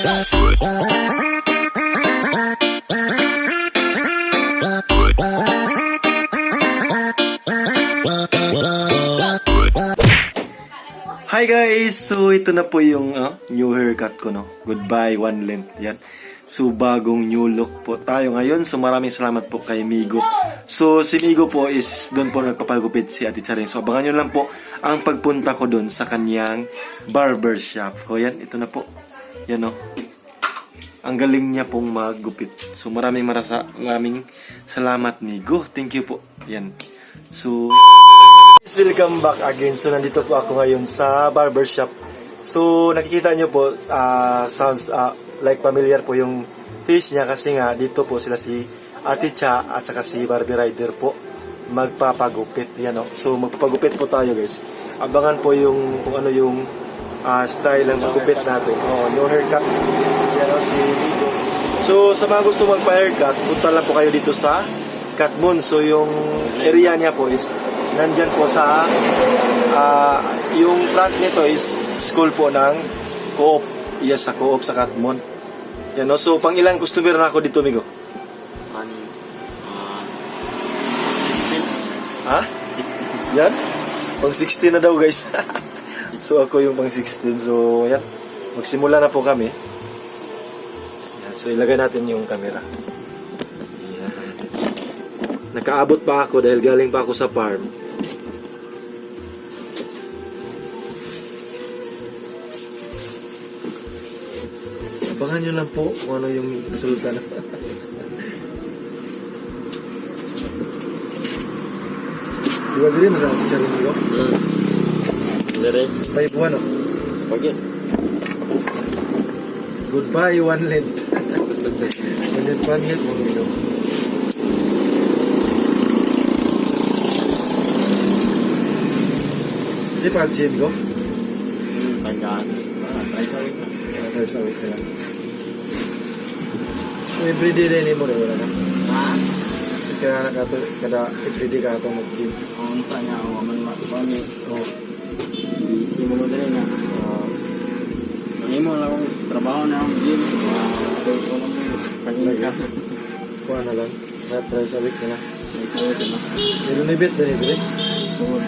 Hi guys! So ito na po yung new haircut ko, no. Goodbye one length. Yan. So bagong new look po tayo ngayon. So maraming salamat po kay Migo. So si Migo po is doon po nagpapagupit si Ate Charing. So abangan nyo lang po ang pagpunta ko doon sa kanyang barbershop. O yan, ito na po. Yan, no. Ang galing niya pong maggupit. So maraming salamat, Migo. Thank you po. Yan. So welcome back again. So, nandito po ako ngayon sa barbershop. So, nakikita nyo po, sounds like familiar po yung face niya kasi nga dito po sila si Ate Cha at saka si Barbie Rider po magpapagupit. Yan, o. So, magpapagupit po tayo, guys. Abangan po yung kung ano yung style ng paggupit natin. Oh, new haircut. Yan, o, si Nico. So, sa mga gusto magpa-haircut, punta lang po kayo dito sa Katmon. So, yung area niya po is nandyan po sa yung front nito is school po ng Co-op. Yes, sa Co-op sa Katmon. Yan, no? So, pang ilang customer na ako dito, Migo? Ano? 16? Ha? 16. Yan? Pang 16 na daw, guys. So, ako yung pang 16. So, yan. Magsimula na po kami. Yan. So, ilagay natin yung camera. Yan. Nakaabot pa ako dahil galing pa ako sa farm. Abangan nyo lang po kung ano yung resulta na. Di ba din mas ate Charin ko? Dire. 5-1, oh. Pagit. Goodbye, one length. One length, one length, mga ino. Kasi pag gym ko, Pagkaan. Try sa week na. kaya sa week na lang. So, everyday rin mo rin, wala na. Ha? Kaya nakato, kada everyday ka ito mag-gym. Unta niya ako man makapami. Oh, Busy mo dire na. Mahimo lang akong trabaho na akong gym. Ko lang mo. Pagin ka. Kuha na lang. Kaya try sa week na lang. Try sa week na. Pero nibit na nibit. Sure.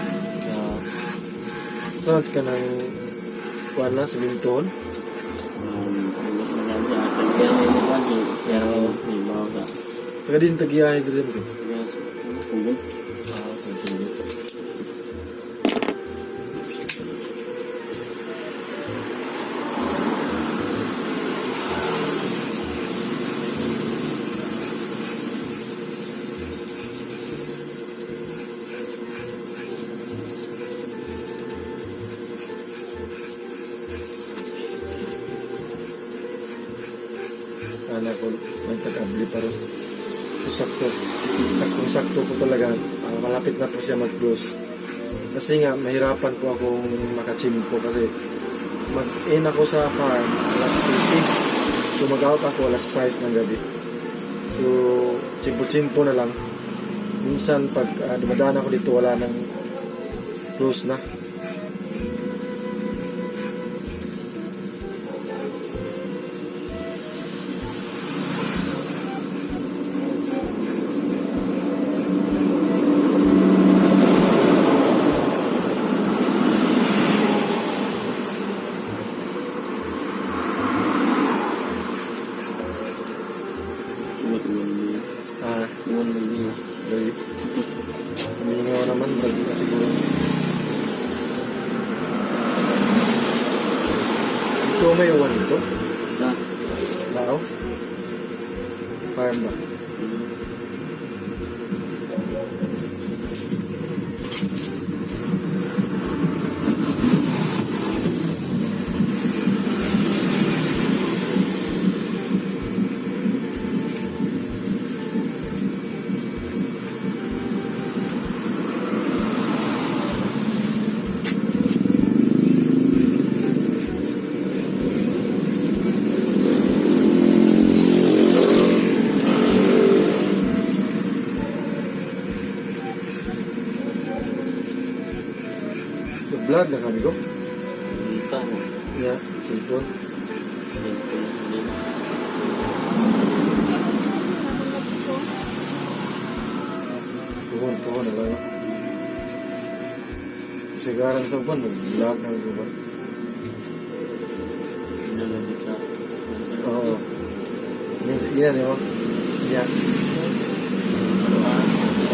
Saan ka ng kuha na sa binton? Tulog na gani. Tagyan mo mo kwan. Pero may bawa ka. Taga din tagiyahin din ko. Yes. Tugod. Ah, sige. Sana ko may tag-abli pa rin. So, sakto. Saktong-sakto po talaga. Malapit na po siya mag-close. Kasi nga, mahirapan po akong makachimpo kasi mag-in ako sa farm alas 7. So mag-out ako alas 6 ng gabi. So, chimpo-chimpo na lang. Minsan, pag dumadaan ako dito, wala nang close na. Tugod mo. Ah, Tugod mo. Dali. Humingaw naman, brad na siguro. Ito may uwan ito. Sa. Lao. Farm ba? So, vlog na kami ko. Unta mo. Yeah, cellphone. Cellphone. Tuhon, tuhon na lang. Sigaran sa uban, nag-vlog na uban. Nalagit sa. Oo. Yan, yan, di ba? Yan.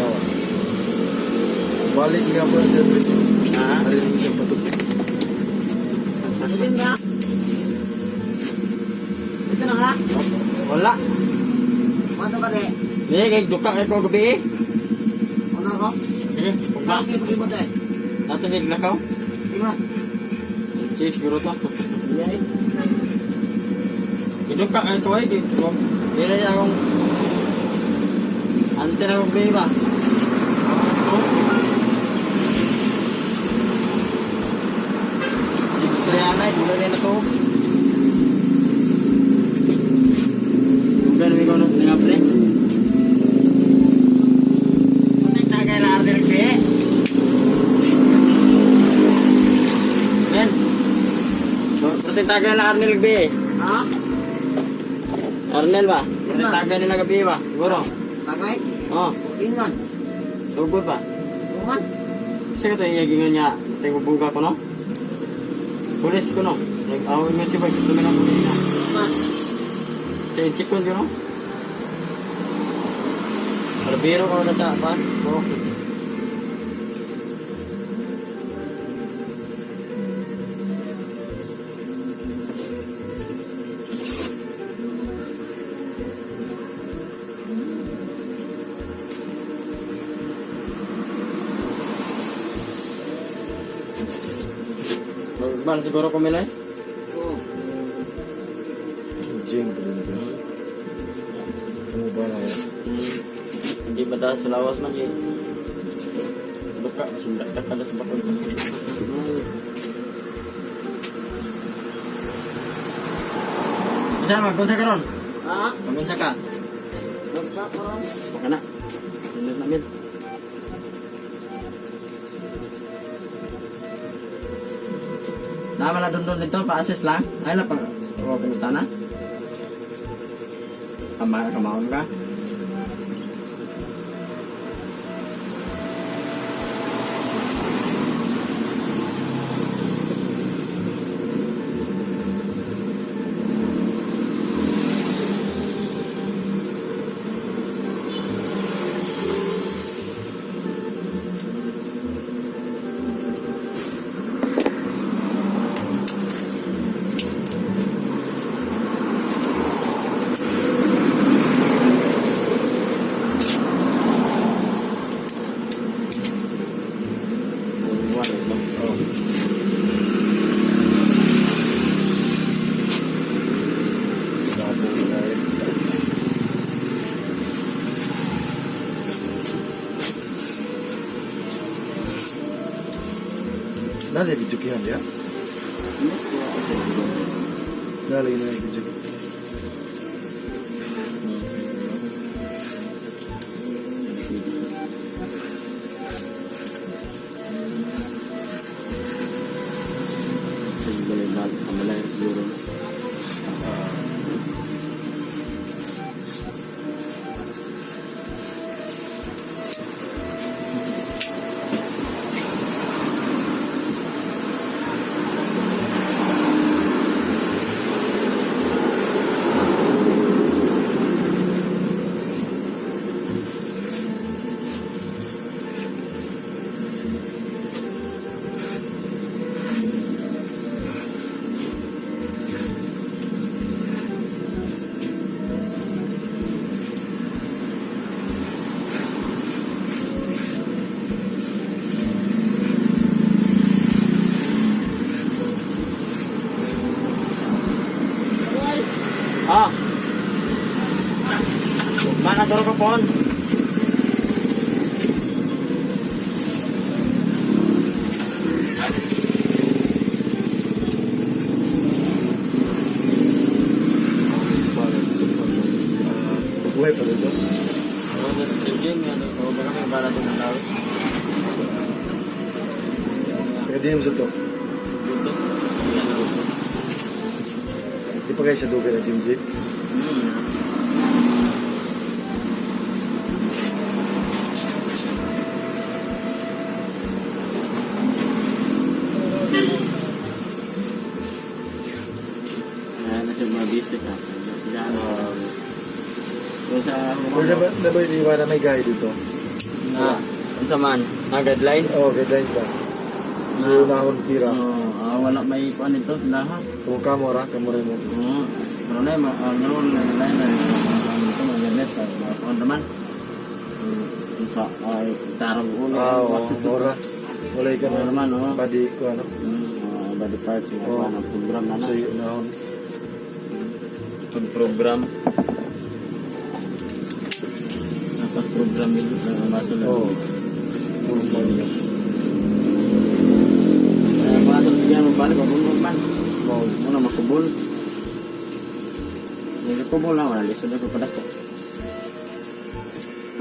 Oo. Balik nga po sir. Ha? Arinig siyang patok. Pwede na. Ito na ka? Wala. Ano ba rin? Sige, kay duka kay ko gabi eh. Ano ako? Sige, pugba. Bakit sige mo tayo? Ato ni lakaw. Lima. Check siguro to. Hindi ay. Duka kay ko ay. Dire akong ante na kong gabi ba? Oras ko. Si Gustriana, gula rin na to. Duga na ikaw nung nga pre. Patay na kay la arder ke. Men. Patay tagay la Arnel gabi. Ha? Arnel ba? Patay tagay nila gabi ba? Siguro. Tagay? Oh, Ingan. sugod ba? Uman. Kasi ka tayo gingon niya, tayo buga ko no? Pulis ko no? Nag-awin nga siya ba? Gusto mo na pulis na. Uman. Sa inchikon ko no? Barbero ko na sa pa. Oh. Magban siguro ko milay. Oo. Jing pa rin sir. Tumuba na yan. Hindi ba dahil sa lawas man eh. Duka, sindak ka pala sa bakod. Isa, magkunsa ka ron. Ha? Magkunsa ka. Magpa ko ron. Baka na. Sinod na mil. Nama na dun dito, pa-assist lang. Ay lang, pag o, pinunta na. Tama, kamaon ka. Wala, no? Oo. Sabo na rin. Nalay bijukihan ya? Nalay na bijuki. Siguro. Ah. Mana turo ko pon? Buhay pa dito. Oh, sige, ano, oh, baka may bara itong tao. Kaya di mo sa to. Dito. Di pa pa kayo sa dugay ng gym gym. Ayan na siya mga basic ah. Yan. Kung sa Pero na ba, na ba yung na may guide dito? Na, unsa man, na guidelines. Oo, oh, guidelines ba? So, Na. unahon tira. Oo, wala may kuan nito lahat. Kung kamura, kamura mo. Oo. Pero na ang rule na guideline na ito mga guidelines pa mga kuan naman. Unsa ay tarong ulo. Ah, oo, mura. Wala ka Oo na. naman, oo. Body ko ano. Mga body parts yung Oo. kuan ang program na na. So, yung unahon. Pag program. Dapat program yun ang masunod. Oo. Puro money yun. Eh, pasok siya magbalik, mabungog man. Mao. Muna makubol. Nagkakubol lang, wala lisod ako padako.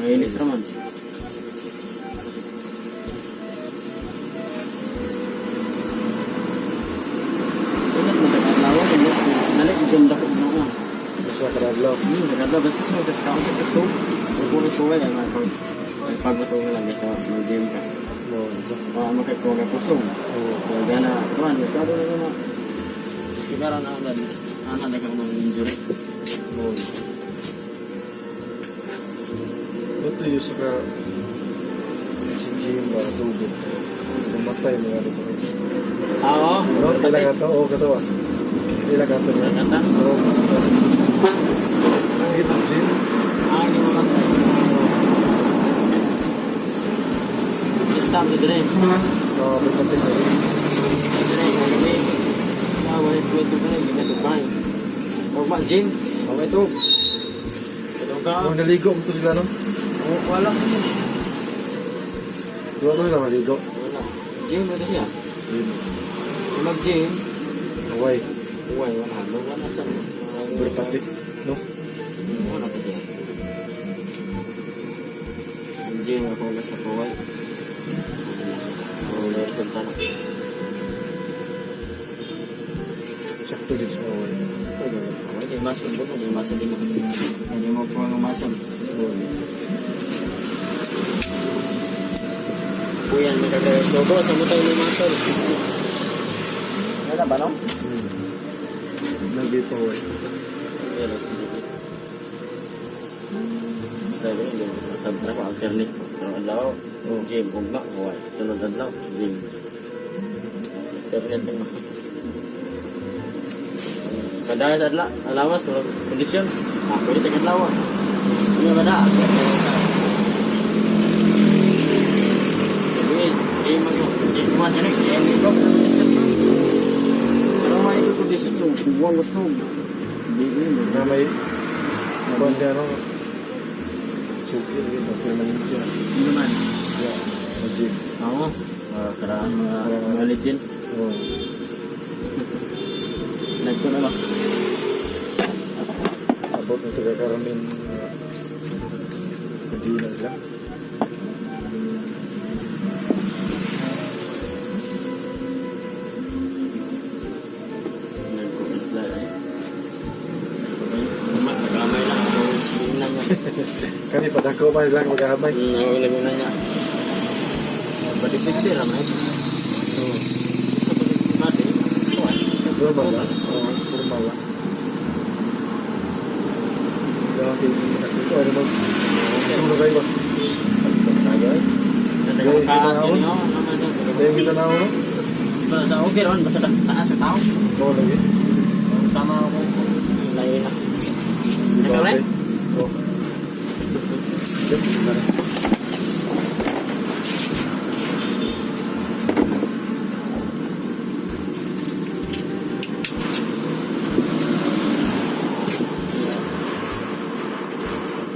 Mainis raman. Ulit na tagadlaw, ulit. Nalik, yung dako mo nga. Basta kadadlaw. Tagadlaw, basta mo, basta ako sa gusto. Pagpulis ko wala, mga pag pagpagmatulong lang, kasi mag-game ka. Mao. Ito. Baka magkakuha ka kusog. Oo. Kaya gana, kuan, kado na na. Sigara na ang dali. Ana na kang mga injury. Mao. Ito yung sa ka si Jim ba sugod. Namatay mga dito. Ah, oo. No, pila ka to? Oo, katawa. Pila ka to niya? Kata? Oo, katawa. Sige to, Jim. Ah, hindi mo matay. Stop the drain. Oo, may patay na rin. Dire, kami. Ah, wala ko ito na, hindi na bay. Og ba gym? Okay to. Ito ka. Nung naligo mo to sila, no? Oh, wala. Duwa ko sila maligo. Wala. Gym ba siya? Jim. Mag-gym. Away. Uy, wala. Wala sa. Bertati. No? Wala pa diyan. Hindi ako sa kuway. Wala resulta na. Sakto din sa away. Hindi masal ba? Hindi masal din mo. Hindi mo po ang masal. Kuyan, may kagaya. So, ko, sa mo tayo may masal. Wala ba, no? Nagay pa away. Pero, sige. Sabi ko, sabi ko, alternate. Pero adlaw, gym, ugma, kuway. Sunod adlaw, gym. Alternate mo. Kada sa adlaw, alawas, wala kondisyon. Ah, pwede sa adlaw. Ano ba na? Sabi, gym ako. Gym mo, dyan gym ko. Pero may kondisyon, so, kuwang gusto. Hindi ko yun. Na may kuwan niya, no? Suki, yun. Pero maningit yun. Hindi naman. Yeah. Mag-gym. Oo. Mga karaan, mga legend. Oo. Nagto na ba? Abot ng taga-karamin hindi na sila. Nagko eh. Nagkamay lang ako. Tingnan niya. Kami padako pa lang magkahamay. Ako naguna niya. Balik-balik din naman. Oo. Balik. Normal lang. Oo, normal lang. Dahil ito, ano mag... Tulog kayo ba? Taas din yun. Dahil kita na ako, no? Basta okay ron. Basta taas sa tao. Oo, lagi. Sama ako. Layo na. Di ba, Ikaw rin? okay? Oo. Diyan, tara.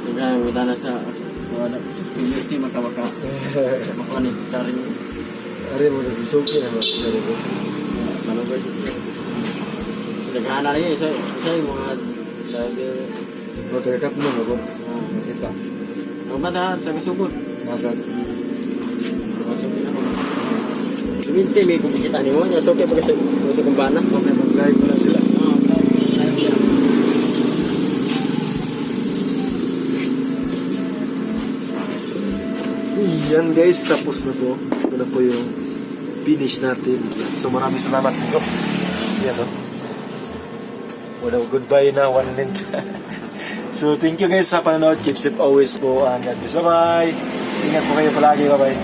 Ikaw, na sa... Wala. Hindi magkawaka. Makuha ni Charing. Ari mo na Suzuki na ba? Sorry ko. Ano ba siya? Naghana rin isa, isa yung mga lagi. O, taga-cut mo, ako. Nakita. Ano ba ta? Taga-sugod. Nasa. Taga-sugod ako. Luminti, may kumikita ni mo. Niya, so okay pag sa kumbana. Okay, mag-live mo na sila. Oo, live siya. Yan guys, tapos na po. Ito na po yung finish natin. Yan. So maraming salamat po. Yan o. Wala, goodbye na, one length. So thank you guys sa panonood. Keep safe always po and God bless. Bye-bye. Ingat po kayo palagi. Bye-bye.